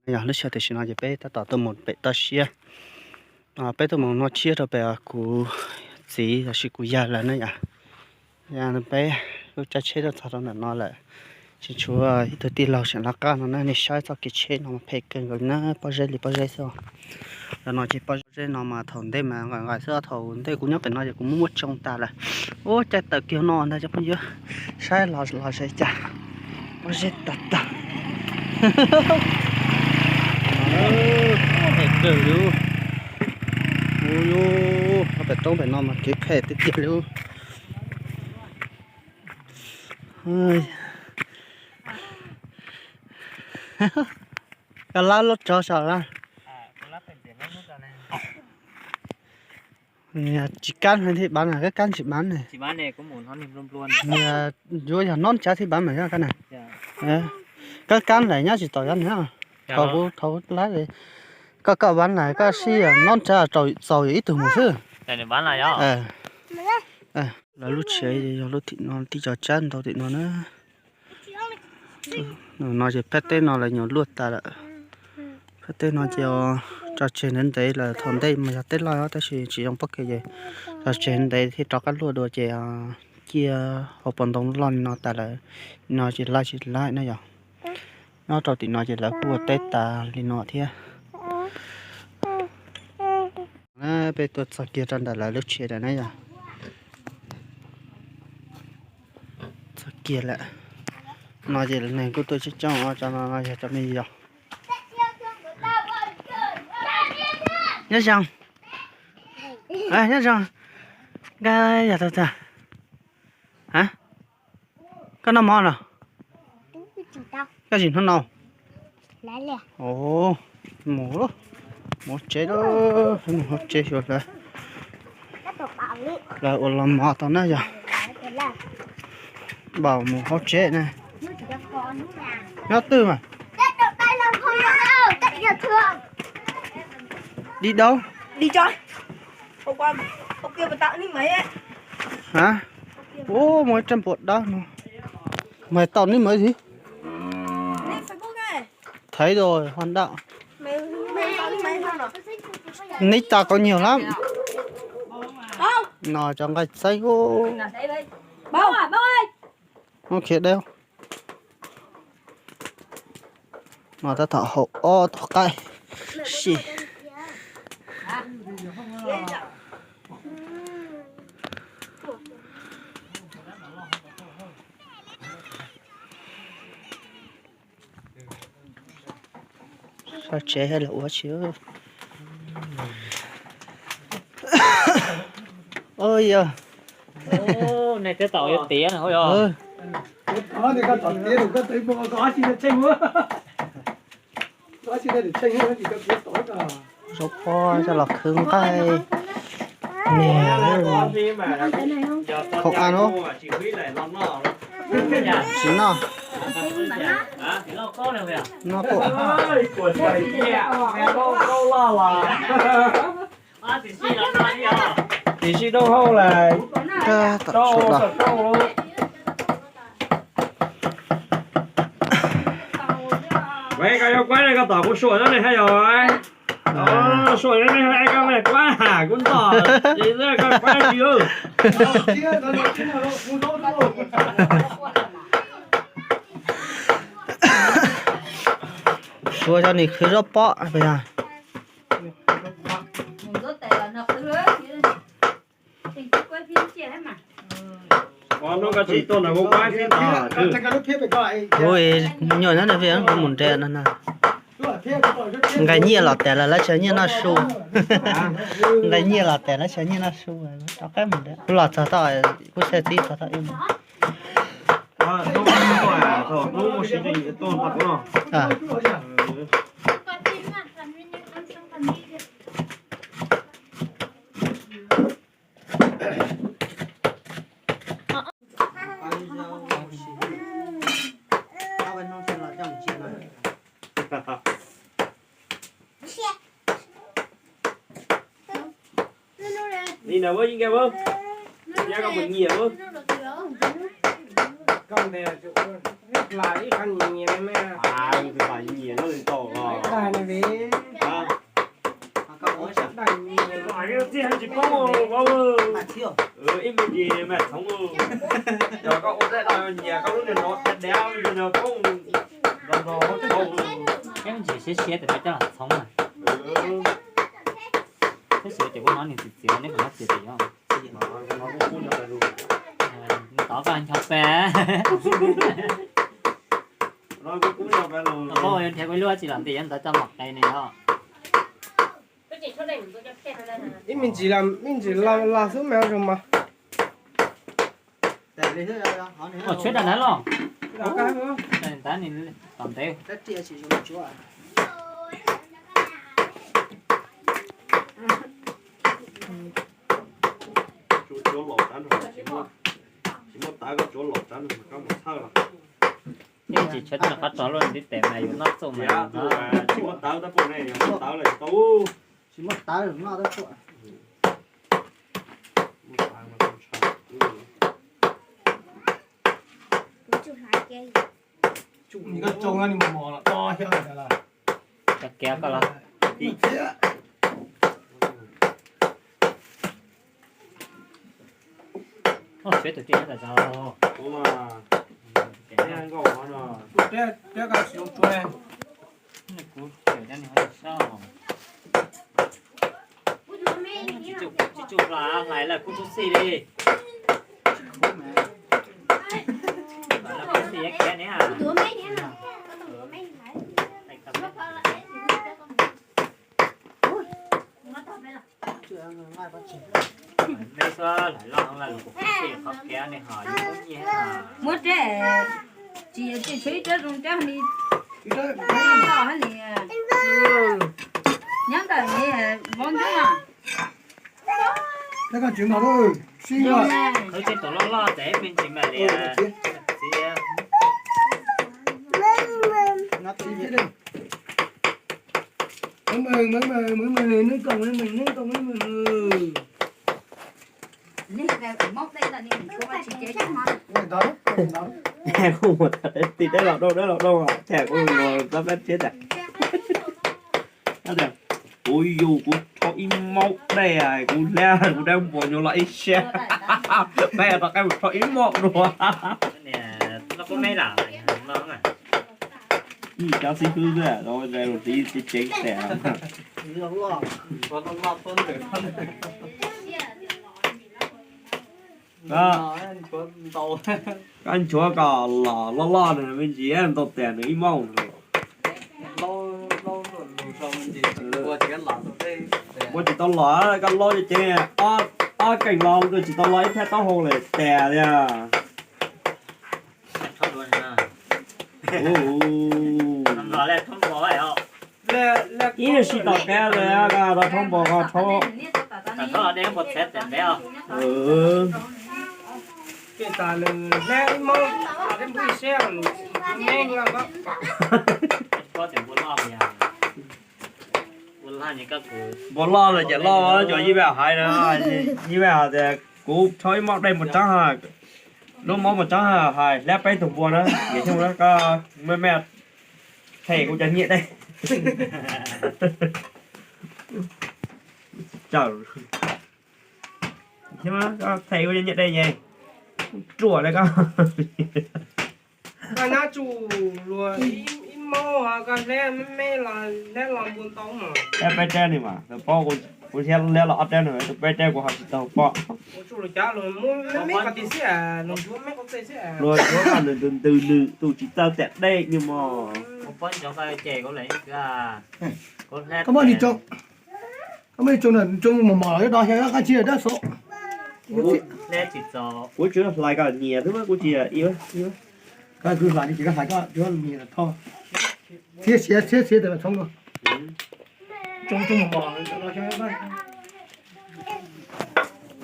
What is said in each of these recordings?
Yog lub sij hawm tam sim no ces peb tab tom tuaj mus pem toj siab, peb tuaj mus noj tsiab rau pem kuv txiv los sis kuv yawg lawm na yom. Peb lub caij tsheb tuaj txog rau ntawm no lawm, tseem tshuav ib tug tij laug seem laj qab no na, nej saib txoj kev tsheb no mas phem kawg nkaus na, pob zeb li pob zeb xwb. Ntawm no ces pob zeb no mas thaum ntej mas nqaim nqaim xwb, thaum ntej kuv nyob pem no ces kuv muab muab tsoo tas lawm. Ub, caij tawm kiag no ntag cov phooj ywg, saib los los saib cas, pob zeb tag tag. Phem kawg li. Ub, pem roob pem no mas kev phem tiag tiag li. Koj lab lub tsov saum lawm. Tsis kab thiaj pab na, kab kab tsis pab ne. Yuav yog nob tsav thiaj pab mas yog kab na. Kab kab lawm nyob tsis tau yog na. Thaum kuv, thaum kuv lab, koj koj pab lawm koj sib nob tsav txaus yog ib tug mus xwb. Lawv lub tsev yog lub tim no, tib co tsab ntau tim no na. No ces phab teb no lawv nyuam luaj tas lawm. Phab teb no ces tso tseg ntev ntev lawm, thaum ntej mas yog teb loj tab sis tsis zoo pob kws ces tso tseg ntev thiaj rov qab luaj dua ces ciaj hauv paus ntoo loj li no tas lawm. No ces laj tsis laj na yom. Nyob rau tim no ces lawv kuj ua teb tas li no thiab. Peb tuaj txog kiag rau ntawm lawv lub tsev lawm na yom. Txog kiag lawm. No ces neeg kuj tuaj coob coob, cov no yog cov me yos. Nyob zoo. Nyob zoo. Nkaj yog tag tag. Koj noj mov los? Koj tsis hnub no? Mus, mus tsev lawm, mus hauv tsev xyuas lawv, lawv ua los mov tau na yog. Npaum mus hauv tsev na. Nyob twg mas? Đi đâu? Hả? Ua, muaj ib rab npua dawb no. Mày tạo nick mới gì? Thấy rồi, Hoàng Đạo. Nick tao có nhiều lắm. No cho nqaij xeeb ub. Không khiếp đéo. No tab tom haus ob tog qaib. Si. Sab tsev thiab lawv ua tsi. Ua yog. Nej twb tau yuav tiav na. Zaub pob coj los khwv nqaij. Niag, hauv av no. Tsis noj. Noj kuj. Tiam sis doo hau lawm. Tom tsuam los. Koj yuav kuab ne, koj tom kuv suam no ne, haj yog. Suam no ne, koj kuab, kuv ntom es koj kuab tsis. Suav cov nim khwv zaub pob puas yog? Kuv nyuam nyob no kuv mus nrhiav no na. Nqaij nyiaj los tas lawm, lawv tsis nyiaj noj su. Nqaij nyiaj los tas lawv tsis nyiaj noj su. Rov qab mus nrhiav, kuv los txog tod, kuv thiaj txib txog tod ib mus. Lam ib qho nyias nyias me me. Lam nyias nyias no li tau los. Dai ne ve. Lam tsis poob. Ib me ntsis mas txhoov. Yog koj ua tej no nyias koj lub niag no dab dab li no poob. Ib me ntsis siab siab tam no coj los txhoov na. Tab sis ces kuv hnov nws txiv txiv neb kom noj txiv txiv os. Tov koj ncho pe. Koj yuav nrhiav kuv lub tsis los nti yuav ntawd tau mom qe ne os. Ib me ntsis, ib me ntsis los xwb mas zoo mas. Ua tshuab rau ntawd los. Ntawd tom ntev. Tsis muaj tawv, koj tsuav los tawv no koj mus txhawj los. Yeej tsis tshuav rau qab rog luaj, tib tes mas yus noj txuj mas. Tsis muaj tawv tab poj ne, yog muaj tawv lawm tau. Tsis muaj tawv noj tab poj. Koj tsoo ni mos mos los do xyov lawm. Koj kiav koj los. Oj, suav tus tij tas zog. Kuv teb koj tsis zoo tsuav. Kuv tseem cov niag ho sab. Tsis tsuj hla hlais lawm kub tub xij li. Kub xij khiav ne. Muab reb, tsis yog tsis tshuav ib rab zoo rab ni, loj hab ni, nyob ntawm ni vov ntub no. Khwv tseem tus loj loj tes me ntsis mam li. Kuv mus tib deb los dau deb los dau, tsam kuv mus txog peb tshiab tas. Kuv yug kuv rho ib maub dej, kuv hlab kuv dab npua nyuag los ib sab, peb rov qab mus rho ib maub dua. Ib cov xib hwb xwb, tsev tsev tas. Koj nchuav kom los loj loj nws me ntsis ntau tas nws ib maub. Ua tsis tau los, koj laub ces ob keeg los tsis tau los ib thaj taub hau lawm tas li. Ib sij tom qab lawm, koj rau rhaub npo koj rhaub. Npua loj lawm ces loj, cov yij vaj hais na, yij vaj hais tias kuv rhaub ib maub dej npua tsaab, lub maub npua tsaab hais hlab peb tug npua na, niam xyoo na koj me me them kuv cov nyiaj dej. Them kuv cov nyiaj dej es ruam li koj. Koj nab tsuj luag ib maub koj hlab me me los hlab los npua ntau mas. Hlab peb rab ni mas, paub kuv thiab hlab los ob rab no, tus peb rab kuv ho tsis tau pom. Luag tsuav koj nws ntws ntws nws tus tsis txawj tam dej ni mog. Koj muaj ib tsoom, koj muaj ib tsoom na, tsoom mos mos los yuav do xyov koj tsis dab xov. Kuv tsuas hlais kom nyias xwb, kuv tsis, koj hlais li ces koj hlais koj yuav nyias thoj. Siav siav siav siav tas tshoob no. Tsoom tsoom mos mos los xyov.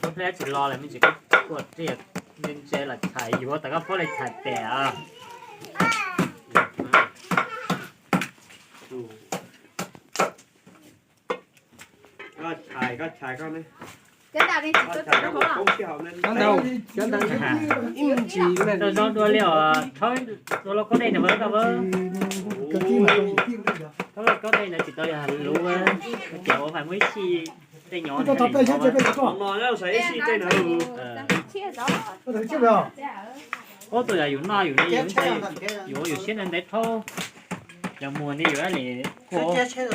Kuv hlab tsis lo lawm me ntsis, koj ua ntse ntse los chais yuav tas koj pab li chais tas. Koj chais, koj chais koj ne. Cov ntawd, cov ntawd, ib me ntsis, tau zoo dua li os, thawb tua lub kaub dej ntawd mas tau, thawb lub kaub dej ntawd tsis tau yog luv, ces ua mas muaj ib sij tej nyom no, ib sij tej na, ub, tus yog yus noj yus li yus, yus ua yus siab ntev ntev rhaub, yog muag li yus li. Ntawd, ntawd los, ntawd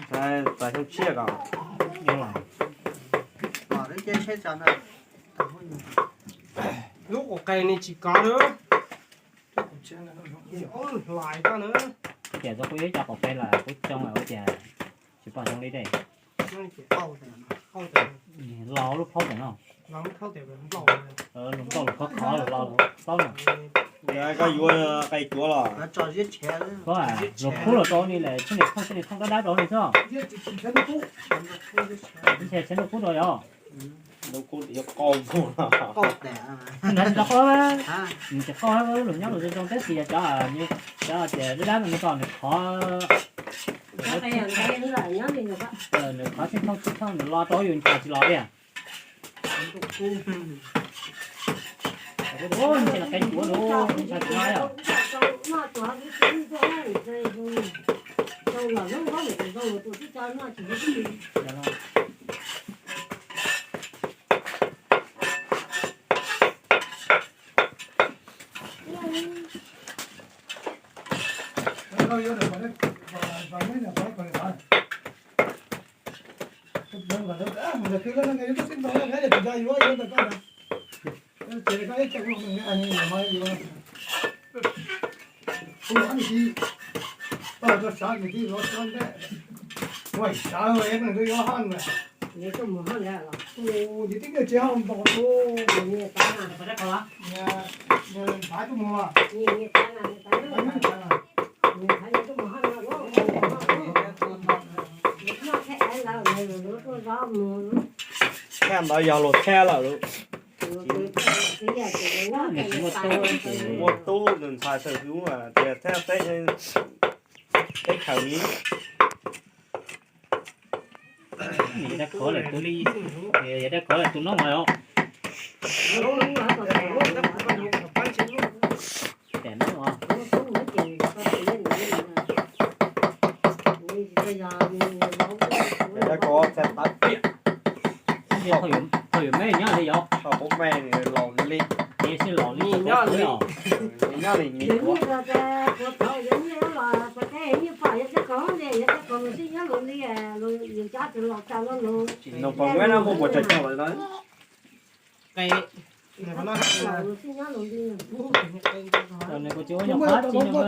txais xyoo tshiab ko. Lub qus qe ni tsis kov lawm. Hlais koj na. Tias txog kuv yuav cov qus qe los kuv tsoo ua tias tsis pom zoo li dej. Los lub plaub ntawm no, lub npauj los khov khov los los plaub no. Koj yuav qe cuav los? Koj luag kub los rau li lawm, tsheej niam thooj, tsheej niam thooj dab dab rau li xwb. Ib tsheej tsheej kub rau yog. Nrad tsis tau qoj, nws tsis qoj, lus nyob lus zoo zoo teb, tsis yog cov, cov tias dab dab no kom nws khov, nws khov tsheej thooj tsheej thooj nws lo rau yus ntshav tsis los tiag. Ub, ntshe los qe cuav lawm, ntshav tsis los yom. Thaj ntawd yog luag thaj lawm. Muaj tub ntxhais tawm hwv tias thaj teb, teb chaws li. Yog dab khov lawm tus, yog dab khov lawm tus noob os. Tes noob os. Dab khov txhais tab piam. Thaum yuav me nyob li yog. Thaum kuv me los li. Ces sib los li nyob li os. Nyob li nyob. Nws pom neb no muaj puas tsav tsaug lawm na. Nws kuj tsis ua nyuam qhuav tsis nws.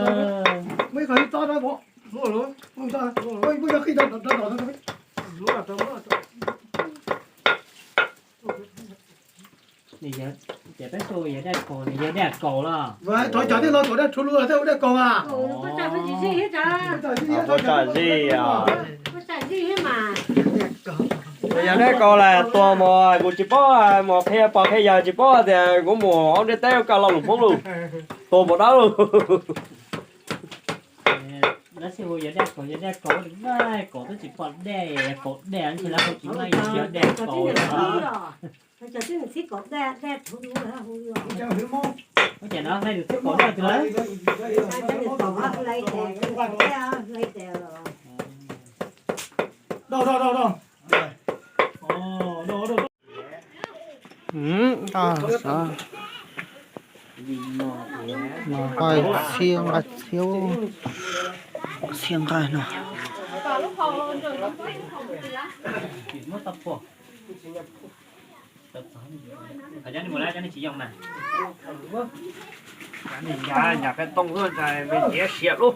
Ces peb xu yog daj kaus, nws yog daj kaus los? Thov cov tej los tom daj rhuv lug tej ua daj kaus a. Ua tsaim zij os. Yog daj kaus las tuag mus, mus tsis paub, mus qhia pog qhia yawg tsis paub tias kuv mus ob ntiaj teb kaj lo lus Hmoob lug, tuag npaum dawb lug. Dab tsi hu yog daj kaus, yog daj kaus, daj kaus twb tsis pom dej, kaus dej ntshe lawv hu tsis meej, yog daj kaus. Ua cas no hlais lus txhib kaus dej tus lawm. Nqaij txhia nqaij txhia, txhia nqaij no. Nyav qe tooj me ntiav siav lub.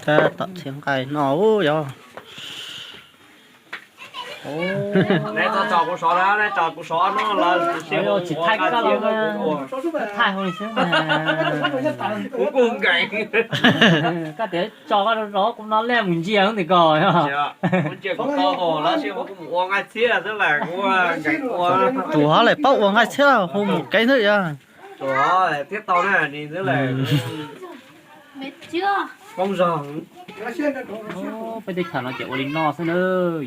Tab tom txhia nqaij no yog. Neb txhob tso kuv sov na, neb tso kuv sov no lawm tsis thaij koj los thaij hauv li xwb. Kuv kuj nkees. Koj tias tso koj rau kuv no lej mus ntsia ntawm ko. Kuv ntsia kuv tau lawm, kuv mus ua nqaij txhiab xwb las, kuv nkees ua. Tus ho lawm paub ua nqaij txhiab hu mus kev ntawd yog. Tus ho thiab tau na ni xwb las. Peb teb chaws no ces ua li no xwb na,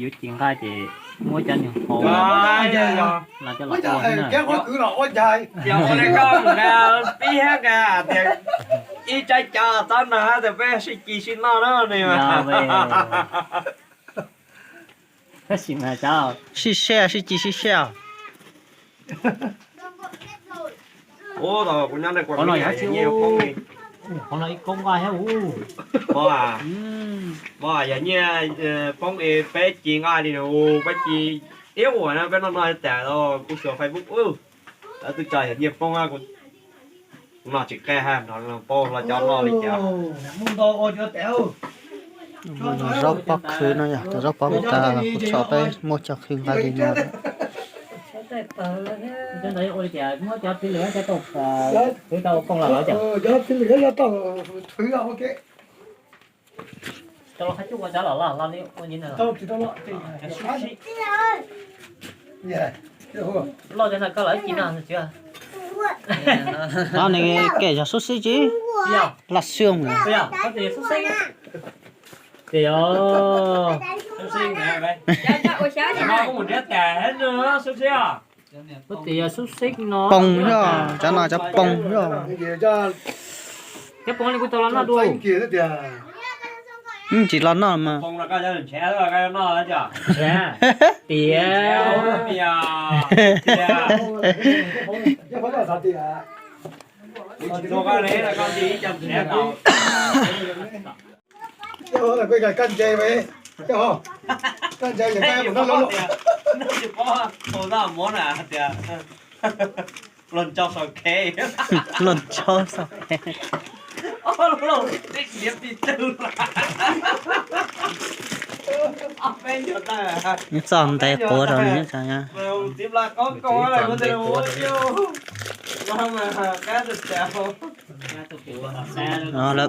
yuav ci nqaij ces muab cov niag hauv no coj los ua xwb na. Yog ua li koj mus nqa pib thiab nqa tias ib tsaib cov txob no tias peb sib ci sib noj na ni. Sib seb sib ci sib seb. Qhov no ib koob nqaij thiab. Yog nyiaj poob es peb ci nqaij li no, peb ci ib uas no peb noj noj tas kuv xyuas Facebook, lawv twb tso yog nyiaj poob, kuv noj tsis qab ha, nrog paub los cov noj li cas. Zaub pob khwv no yog cov zaub pob tas kuv tso peb muab coj khwv nqaij li no. Ua li tias muab cov txiv lwm cov tau khwv tau ua poob los lawm cas. Tau los qab cuj ua cov los los li ua li na. Loj cov no koj los ib ci no tsis. Qhov no kem yog xub xib tsis? Laj xyoo. Ces yog, kuv tias yog xub xib no. Poob yog cov no cov poob yog. Cov poob li kuv tau los noj dua. Tsis los noj mas. Tias Koj ntse, koj ntse, koj mus noj lub. Los ntso sau khe. Los ntso sau khe. Ib txoj ntev quav rau nws. Lawv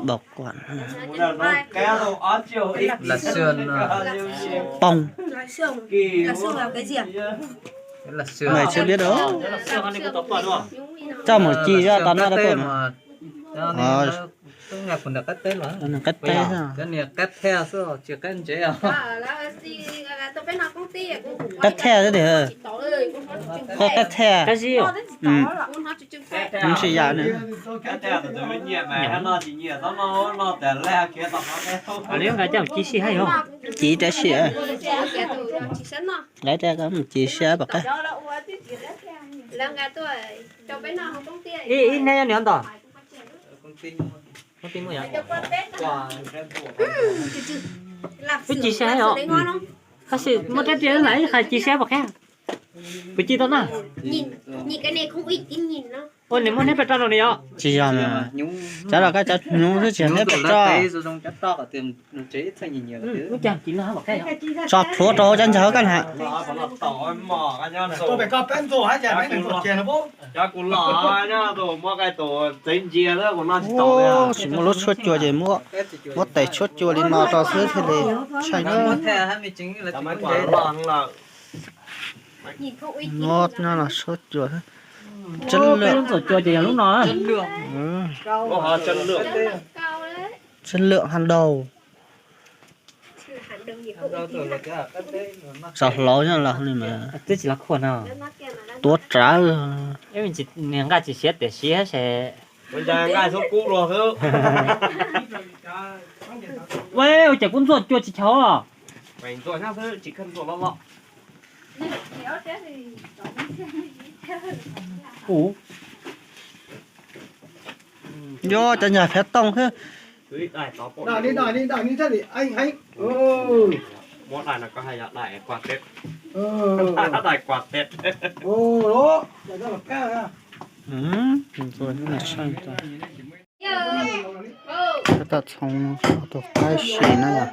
pom kuam. Laj xyoo no. Poob. Laj xyoo. Tsiab liab da. Coj mus ci zoj tau noj dab tuaj mas. Nws qab teb. Qab thaj xwb tiag. Qab thaj. Qab zib. Tsis yam na. Li nqa coj mus ci sij hab yog. Ci rau sij. Lawv rau koj mus ci sij pom qab. Ib hnab nyob nws ntawd. Kuv ci sij hab yog. Tab sis muab rab riam ib qha ci sij hab pom qab. Kuv ci tau na. Ua nws muab hnab pes roj rau nws yog. Tsis yog na. Cov los koj cov hnyuv xwb tsis yog hnab pes roj. Tso plhuav rau hauv cov ncaws koj na. Tsis muaj lub tshuab cua ces muab, muab tais tshuab cua li no rau xwb thiaj li tshaib na. Muab no los tshuab cua. Lub ntxuam cua ces yog lub no. Chất lượng hàng đầu. Xav hlauv nyob los li mas. Twb tsis los khuam no. Tuav rawv. Niag nqaij tsis siav tiam siav se. Ua cas kuv ntxuaj cua tsis chaw los? Ua, cov nyuag phiav tooj xwb. Tab tom txhoov tus qaib si na yom.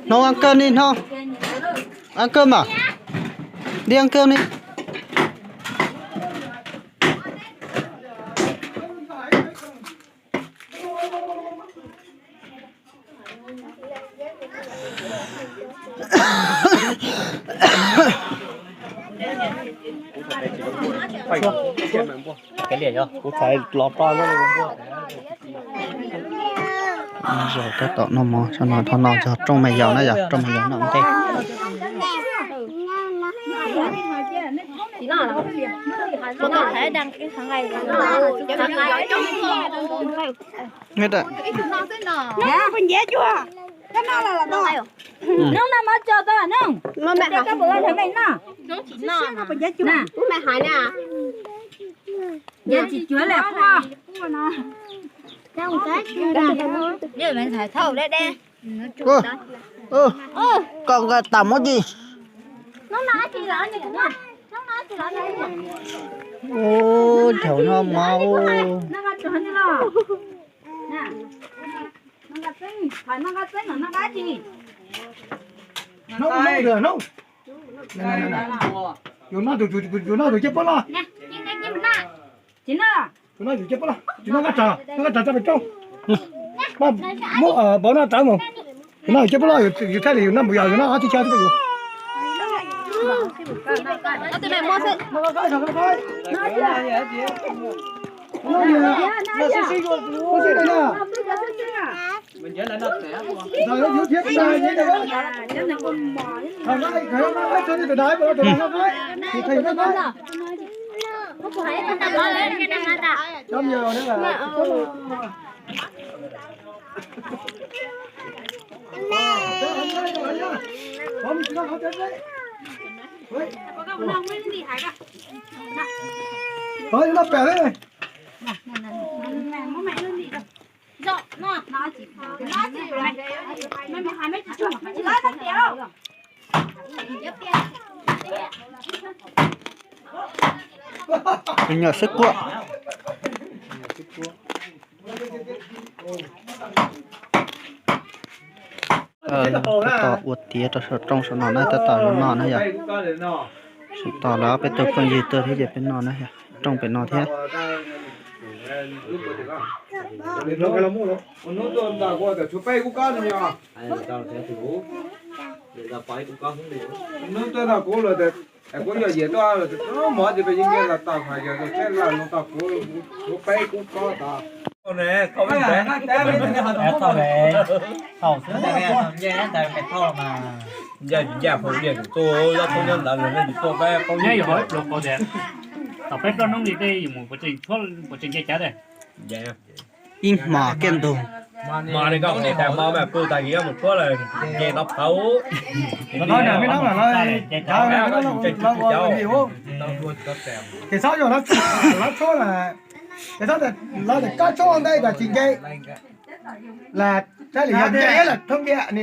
Hnub ăn kawg ni hnub. Ăn kawg mas. Đi ăn kawg ni. Kuv thaiv los rau no. Zaum tab tom noj mov, zaum no dhau no yog rooj me yaus na yom, rooj me yaus noj ntej. Hnub no mov tso tau hnub, koj puas noj? Hnub tsis cuav lawm quaj. Koj nqa tas muab ci. Ua, thaum no mov. Yuav noj tus, yuav noj tus coj pab los. Tsis noj, yuav noj tus coj pab los, tsis noj kab tsov, noj kab tsov tso pem rooj. Muab npau noj tawv mus. Yuav noj tus coj pab los, yus thaij li yus noj npau yos, yus noj ob tug chaw xwb yus. Tus nyuam xwb kuaj. Tab tom ua tiav rau saum rooj saum no na, tab tom yuav noj na yom. Saum tod lawv ob peb tug phooj ywg tuaj thiab ces peb noj na yom, rooj pem no thiab. Ib hmos kiag ntug. Ces txhob yog lawv tshuab, ces txhob tias lawv tias kab tshuab ua ntej tas tsis nce, las thiaj li yog nce lawm thoob ntiaj ni.